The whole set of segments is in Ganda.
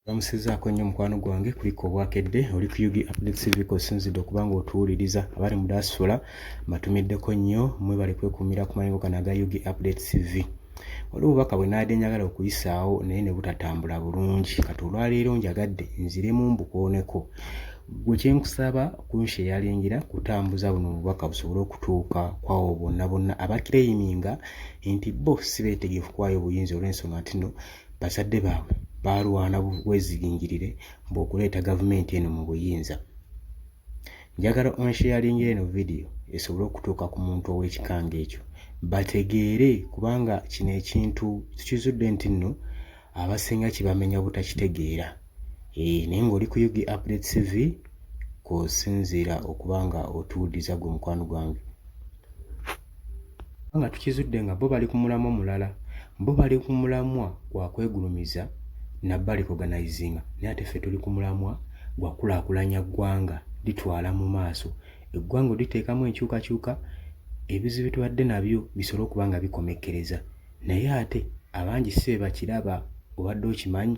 Lamusizaako nnyo mukwano gwange kuliko obwakedde oli ku UG Updates TV osinzidde okuba nga otuwuliriza abali mu diaspora mbatumiddeko nnyo mwebale kwekuumira ku mayengo gano aga UG Updates TV. Waliwo obubaka bwe naadde njagala okuyisaawo naye ne butatambula bulungi kati olwaleero njagadde nziremu mbukooneko. Gwe kye nkusaba kunsheyalingira kutambuza buno obubaka busobole okutuuka kwawo bonna bonna abakireyiminga nti bo si beetegefu kuwaayo buyinza olw'ensonga nti no Bazadde baabwe baalwana bwezigingirire mbu okuleeta gavumenti eno mu buyinza. Njagala onsheyaringire eno vidiyo esobole okutuuka ku muntu ow'ekika ng'ekyo bategeere kubanga kino ekintu tukizudde nti nno abasinga kibamenya butakitegeera. Ee, naye ng'oli ku UG Update TV kw'osinziira okuba nga otuwuliriza gwe mukwano gwange. Kubanga tukizudde nga bo bali ku mulamwa mulala, bo bali ku mulamwa gwa kwegulumiza na balikoganayizinga, naye ate ffe tuli ku mulamwa gwa kulaakulanya ggwanga, litwala mu maaso eggwanga oliteekamu enkyukakyuka, ebizibu bye tubadde nabyo bisobole okuba nga bikomekkereza. Naye ate abangi si be bakiraba, obadde okimanyi?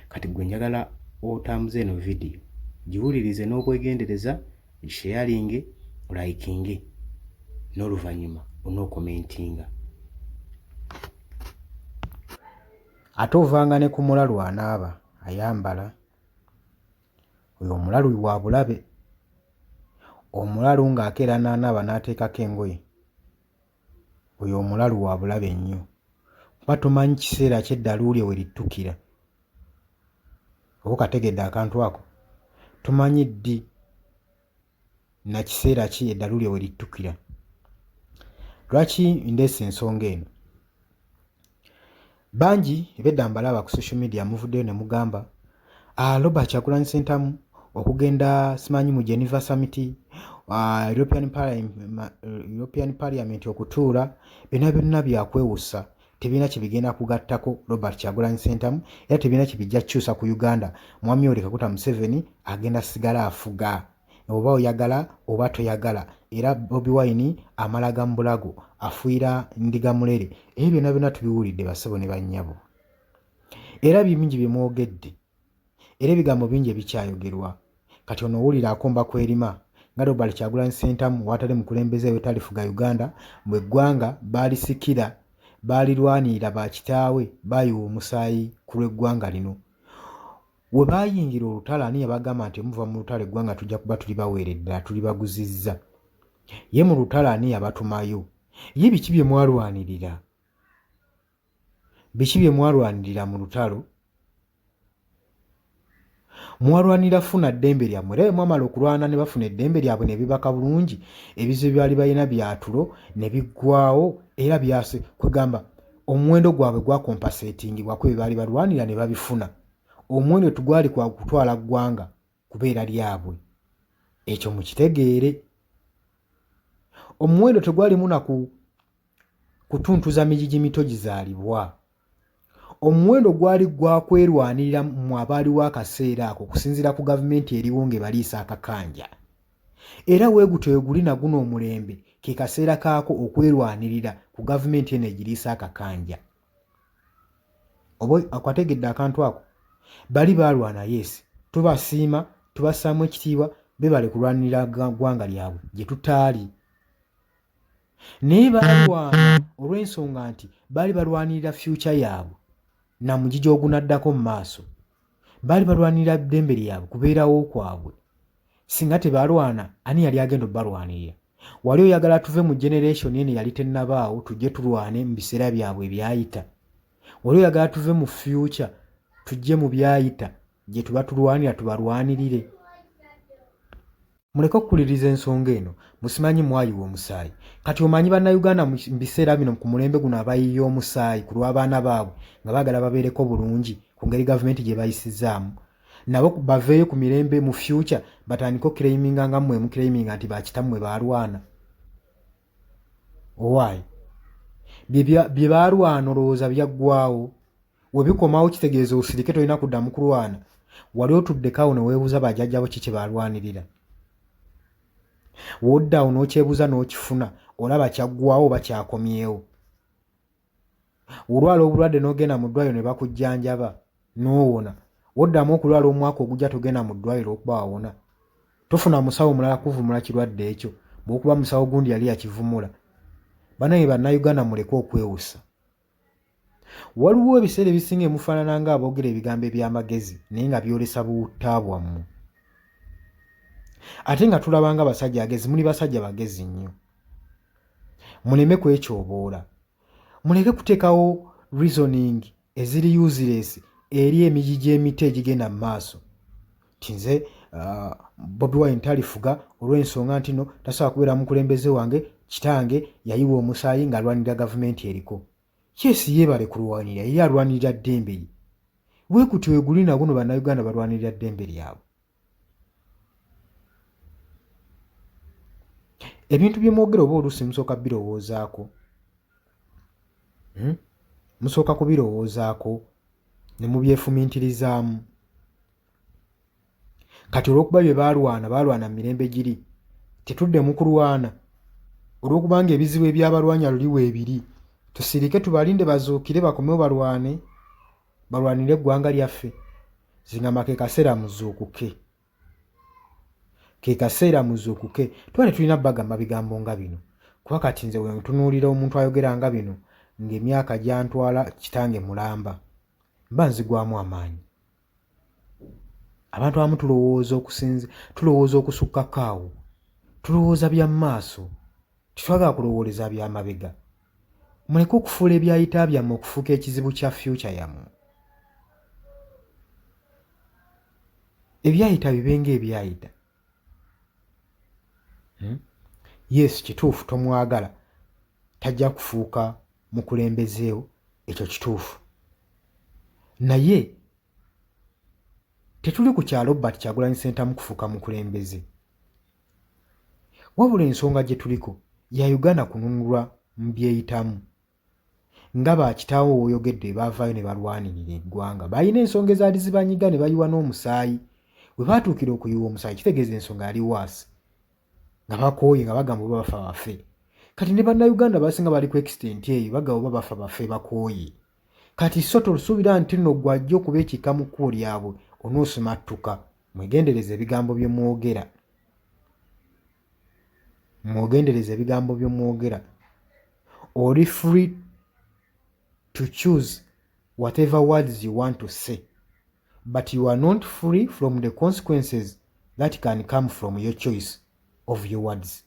Kati ggwe njagala otambuze eno vidiyo, giwulirize n'obwegendereza. Ogisheyalinge, olayikinge n'oluvannyuma onookomentinga. Ate ovanga ne ku mulalu anaaba, ayambala. Oyo omulalu wa bulabe. Omulalu ng'akeera n'anaaba n'ateekako engoye, oyo omulalu wa bulabe nnyo. Kuba tomanyi kiseera ki eddalu lye we littukira. Oba okategedde akantu ako? Tomanyi ddi na kiseera ki eddalu lye we littukira. Lwaki ndeese ensonga eno? Bangi ebedda mbalaba ku social media muvuddeyo ne mugamba ah, Robert Kyagulanyi Ssentamu okugenda simanyi mu Geneva Summit, European Parliament, European Parliament okutuula byonna byonna byakwewusa tebirina kyebigenda kugattako Robert Kyagulanyi Ssentamu era tebirina kyebijja kukyusa ku Uganda. Mwami Yoweri Kaguta Museveni agenda sigala afuga oba oyagala oba toyagala era Bobi Wine amala ga mubulago afuira ndiga mulere. Ebyo byonna byonna tubiwulidde basebo ne bannyabo era bingi bye mwogedde era ebigambo bingi ebikyayogerwa. Kati ono owulira akomba kwerima nga Robert Kyagulanyi Ssentamu watali mukulembeze we talifuga Uganda mbu eggwanga baalisikira baalirwanirira ba kitaawe baayiwa omusaayi ku lw'eggwanga lino. We baayingira olutalo ani yabagamba nti muva mu lutalo eggwanga tujja kuba tulibaweere ddala tulibaguzizza? Ye mu lutalo ani yabatumayo? Ye biki bye mwalwanirira? Biki bye mwalwanirira mu lutalo? Mwalwanira funa ddembe lyammwe era bwe mwamala okulwana ne bafuna eddembe lyabwe ne bibaka bulungi, ebizibu byali balina byatulo ne biggwawo era byase kwegamba omuwendo gwabwe gwakompaseetingibwa ku bye baali balwanira ne babifuna. Omuwendo tegwali kwa kutwala ggwanga kubeera lyabwe. Ekyo mukitegeere. Omuwendo tegwalimu na ku kutuntuza migigi mito gizaalibwa. Omuwendo gwali gwa kwerwanirira mmwe abaaliwo akaseera ako okusinziira ku gavumenti eriwo ng'ebaliisa akakanja. Era weegutyo weguli na guno omulembe ke kaseera kaako okwerwanirira ku gavumenti eno egiriisa akakanja. Oba akategedde akantu ako? Bali baalwana yes, tubasiima, tubassaamu ekitiibwa, beebale kulwanirira ggwanga lyabwe gye tutaali. Naye baalwana olw'ensonga nti baali balwanirira fyuca yaabwe na mugigi ogunaddako mu maaso. Baali balwanirira ddembe lyabwe, kubeerawo kwabwe. Singa tebalwana, ani yali agenda obalwanirira? Wali oyagala tuve mu generation eno eyali tennabaawo tujje tulwane mu biseera byabwe ebyayita? Wali oyagala tuve mu fyuca tujje mu byayita gye tuba tulwanira tubalwanirire? Muleke okukuliriza ensonga eno musimanyi mwayiwa omusaayi kati omanyi bannayuganda mu biseera bino ku mulembe guno abayiiya omusaayi ku lw'abaana baabwe nga baagala babeereko bulungi ku ngeri gavumenti gye bayisizaamu nabo baveeyo ku mirembe mu future batandike okukireyiminga nga mmwe mukireyiminga nti bakitammwe baalwana owaayi bye baalwana olowooza byaggwawo We bikomawo kitegeeza osirike tolina kuddamu kulwana. Wali otuddeko awo ne weebuuza bajajja bo ki kye balwanirira? W'odda awo n'okyebuuza n'okifuna, olaba kyaggwawo oba kyakomyewo. Olwala obulwadde n'ogenda mu ddwaliro ne bakujjanjaba n'owona. Woddamu okulwala omwaka ogujja togenda mu ddwaliro okuba wawona. Tofuna musawo mulala kuvumula kirwadde ekyo bwokuba musawo gundi yali yakivumula. Banange bannayuganda muleke okwewusa. Waliwo ebiseera ebisinga emufaanana nga aboogera ebigambo eby'amagezi naye nga byolesa buwutta bwammwe. Ate nga tulaba nga basajja agezi, muli basajja bagezi nnyo. Muleme kwekyoboola. Muleke kuteekawo reasoning eziri useless eri emigi gy'emiti egigenda mu maaso. Nti nze Bobi Wine talifuga olw'ensonga nti no tasobola kubeera mukulembeze wange, kitange yayiwa omusaayi ng'alwanirira gavumenti eriko. Yes, yeebale kulwanirira, yali alwanirira ddembe lye. Bwe gutyo we guli na guno Bannayuganda balwanirira ddembe lyabwe. Ebintu bye mwogera oba oluusi musooka birowoozaako. Musooka kubirowoozaako ne mubyefumiitirizaamu. Kati olw'okuba bye baalwana, baalwana mu mirembe giri, tetuddemu kulwana olw'okubanga ebizibu ebyabalwanya luli weebiri. Tusirike tubalinde bazuukire bakomewo balwane, balwanire eggwanga lyaffe. Zingamba ke kaseera muzuukuke. Ke kaseera muzuukuke. Tuba tetulina bagamba bigambo nga bino. Kuba kati nze we ntunuulira omuntu ayogera nga bino ng'emyaka gyantwala kitange mulamba, mba nzigwamu amaanyi. Abantu abamu tulowooza okusinzi, tulowooza okusukkako awo. Tulowooza bya maaso. Tetwagala kulowooleza bya mabega. Muleke okufuula ebyayita byammwe okufuuka ekizibu kya future yammwe. Ebyayita bibe ng'ebyayita. Yes, kituufu tomwagala, tajja kufuuka mukulembezeewo, ekyo kituufu. Naye tetuli ku kya Robert Kyagulanyi Ssentamu kufuuka mukulembeze. Wabula ensonga gye tuliko ya Uganda kununulwa mu byeyitamu. Nga ba kitaawo w'oyogedde baavaayo ne balwanirira eggwanga. Balina ensonga ezaali zibanyiga ne bayiwa n'omusaayi. We baatuukira okuyiwa omusaayi kitegeeza ensonga yali waasi. Nga bakooye nga bagamba oba bafa bafe. Kati ne Bannayuganda abasinga bali ku extent eyo bagamba oba bafa bafe bakooye. Kati so tosuubira nti nno ggwe ajja okuba ekika mu kkubo lyabwe onoosimattuka. Mwegendereze ebigambo bye mwogera. Mwegendereze ebigambo bye mwogera. Oli free to choose whatever words you want to say, but you are not free from the consequences that can come from your choice of your words.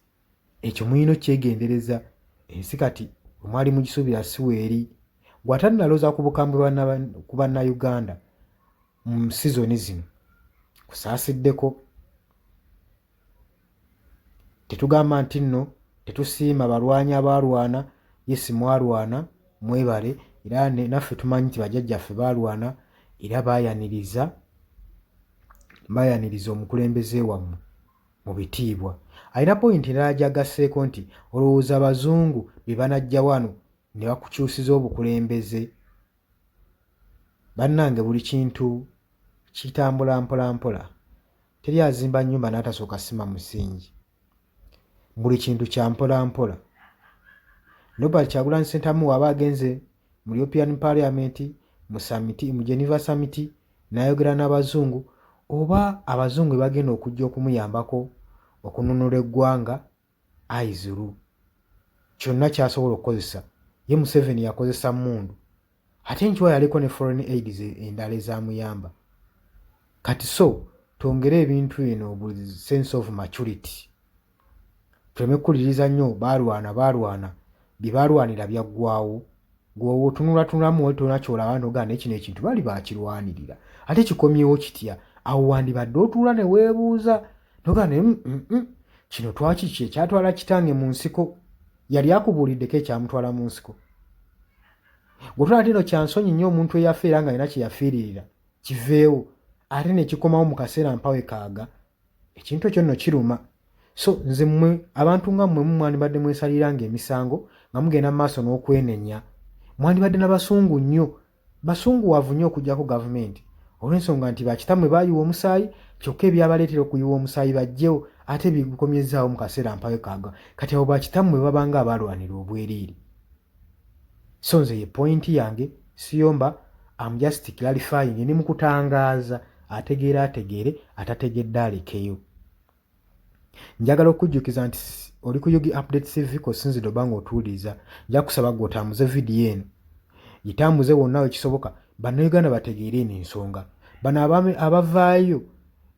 Ekyo mulina okyegendereza. Ensi kati bwe mwali mugisuubira si weeri. Gwe atannalooza ku bukambwe ku Bannayuganda mu sizoni zino, kusaasiddeko. Tetugamba nti nno tetusiima balwanyi abaalwana, yes mwalwana, mwebale, era naffe tumanyi nti bajjajjaffe baalwana era baayaniriza omukulembeze wammwe mu bitiibwa. Alina poyinti endala gy'agasseeko nti olowooza abazungu be banajja wano ne bakukyusiza obukulembeze. Bannange buli kintu kitambula mpola mpola. Teri azimba nnyumba n'atasooka sima musingi. Buli kintu kya mpola mpola. Robert Kyagulanyi Ssentamu w'aba agenze mu European Parliament, mu summit, mu Geneva Summit n'ayogera n'abazungu oba abazungu be bagenda okujja okumuyambako okununula eggwanga aizuru. Kyonna ky'asobola okukozesa. Ye Museveni yakozesa mmundu. Ate nkiwa yaliko ne foreign aids endala ezamuyamba. Kati so twongere ebintu bino with sense of maturity. Tuleme kukuliriza nnyo baalwana baalwana bye baalwanira byaggwawo. Gwe otunulatunulamu wali tolina ky'olaba n'ogamba naye kino ekintu baali baakirwanirira. Ate kikomyewo kitya? Awo wandibadde otuula ne weebuuza n'ogamba naye kino twaki ki ekyatwala kitange mu nsiko? Yali akubuuliddeko ekyamutwala mu nsiko? Gwe tolaba nti kya nsonyi nnyo omuntu eyafa era ng'alina kye yafiiririra kiveewo ate ne kikomawo mu kaseera mpawe kaaga. Ekintu ekyo nno kiruma. So nze mmwe abantu nga mmwe mwandibadde mwesalira ng'emisango nga mugenda mu maaso n'okwenenya. Mwandibadde na basungu nnyo, basunguwavu nnyo okuggyako gavumenti olw'ensonga nti bakitammwe baayiwa omusaayi kyokka ebyabaleetera okuyiwa omusaayi baggyewo ate bikomyezzaawo mu kaseera mpawe kaaga. Kati abo bakitammwe babanga abaalwanira obwereere. So nze ye pointi yange, siyomba, Am just clarifying, ndi mu kutangaaza, ategeera ategeere, atategedde alekeyo. Njagala okujjukiza nti oli ku Ug Update TV kosinzidde oba nga otuwuliriza. Nja kusaba gwe otambuze vidiyo eno, gitambuze wonna wekisoboka, Bannayuganda bategeere eno ensonga. Bano abavaayo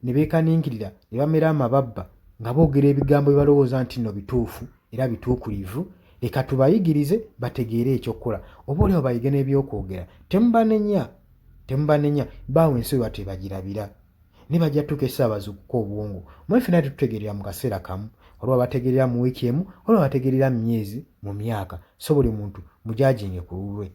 ne beekaninkirira ne bamera amababba nga boogera ebigambo bye balowooza nti nno bituufu era bituukirivu, leka tubayigirize bategeere ekyokukola, oba oliawo bayige n'ebyokwogera. Temubanenya, temubanenya, baawo ensi we batebagirabira naye bajja tuuka essaawa bazuukuke obwongo. Omanyi ffenna tetutegeerera mu kaseera kamu, waliwo abategeerera mu wiiki emu, waliwo abategeerera mu myezi, mu myaka. So buli muntu mujajinge ku lulwe.